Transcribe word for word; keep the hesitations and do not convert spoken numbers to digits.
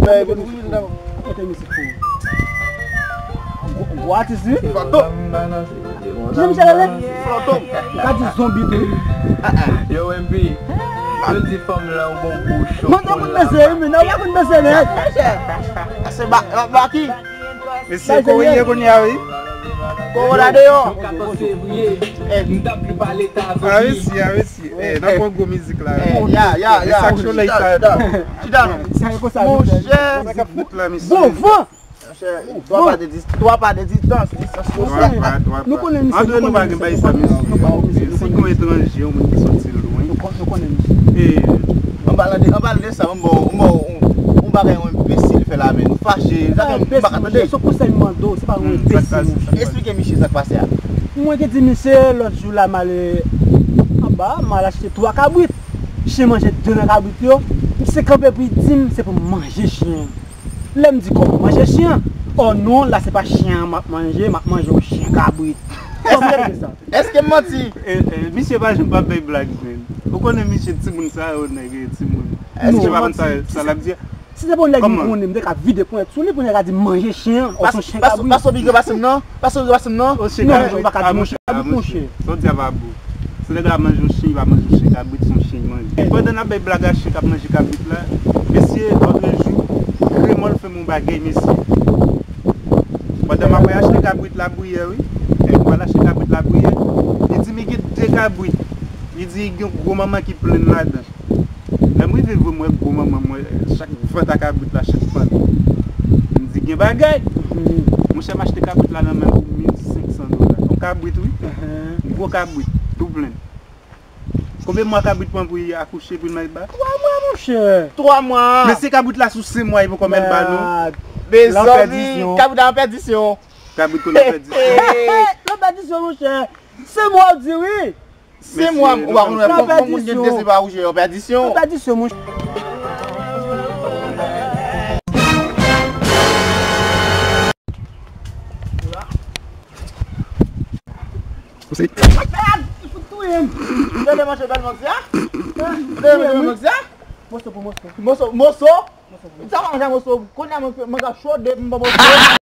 Fè epi nou fè. Akote mizik pou ou. Gwo, gwo atis, wi. Fantom. Jan Michel ale? Fantom. Ou ka di zonbi tou, wi. Yo, M P. Yo di fanm lan yon bon kou cho. Mwen te konn danse, wi, men nan ou pa konn danse, men. Se ba, ba, ba ki? Mesye, kouri ye kounye a, wi. Kowona deyò. Katòz fevriye, m t ap li pale ta. A, mesye, a, mesye. Eh, n ap pran gwo mizik la. Eh, ya, ya, ya. Chita, chita, chita. Chita non. Monchè. Sa k ap fèt la, mesye? Bon van. Monchè, twa pa de dis-, twa pa de distans, distans sosyal. Nou konnen misye, nou konnen misye, nou konnen misye, nou konnen misye. Si gon etranje, yon moun ki soti lwen. Nou kon-, nou konnen misye. Eh. An palan de, an palan de sa, m ba w, m ba w yon, yon bagay yon enbesil fè la, men nou fache, sa fè m pa ka tande. Se yon konsèy m mande w, se pa yon enbesil, monchè. Esplike misye sa k pase a. Mwen te di misye lòt jou la, m ale anba, m al achte twa kabrit. Chen manje de nan kabrit yo. Misye kanpe pou l di m se pou m manje chen an. Lè m di kòman manje chen an? Oh non, la se pa chen an m ap manje, m ap manje yon chen kabrit. Kòman w fè sa? Èske m manti? Eh, eh, misye pa janm pa bay blag, men. Ou konnen misye timoun sa yo, nèg timoun. Èske m manti? Misye pa konn sa, sa l ap di a. Si se pou yon nèg m konnen, m te ka vide ponyèt sou li pou nèg la di m manje chen an, osnon chen kabrit. Pase w pike pase m non, pase w pike pase m non. Non, ou pa ka di m chen kabrit, monchè. Sa w di a pa bon. Si nèg la manje yon chen, li pa manje yon chen kabrit, se yon chen li manje. Pandan n ap bay blag a chen k ap manje kabrit la, mesye, lòt jou, gremòl fè m yon bagay, mesye. Pandan m ap achte kabrit lapriyè, wi. Mwen al achte kabrit lapriyè. Li di m li gen de kabrit. Li di li gen yon gwo manman ki plenn ladan. Lè m rive vre, m wè gwo manman, m wè chak vant a kabrit la, chak pant. M di, "Gen bagay!" Monchè, m achte kabrit la nan men l pou mil senk san dola. Yon kabrit, wi. Gwo kabrit, tou plenn. Konbyen mwa kabrit pran pou li akouche, pou li mèt ba? Twa mwa, monchè. Twa mwa. Men se kabrit la sou senk mwa, li poko mèt ba nou. Mezanmi, kabrit la an pèdisyon. Kabrit konn an pèdisyon. An pèdisyon, monchè. Senk mwa w di, wi. Senk mwa, ou pa konn wè fanm, fanm moun gen de se pa wouche, an pèdisyon. An pèdisyon, monchè. Ou se... Gade manzè bèl manzè a. Gade manzè bèl manzè a. Moso pou moso. Moso, moso. Sa manzè moso. Kounye a mwen, mwen ka chode, mwen pa moso.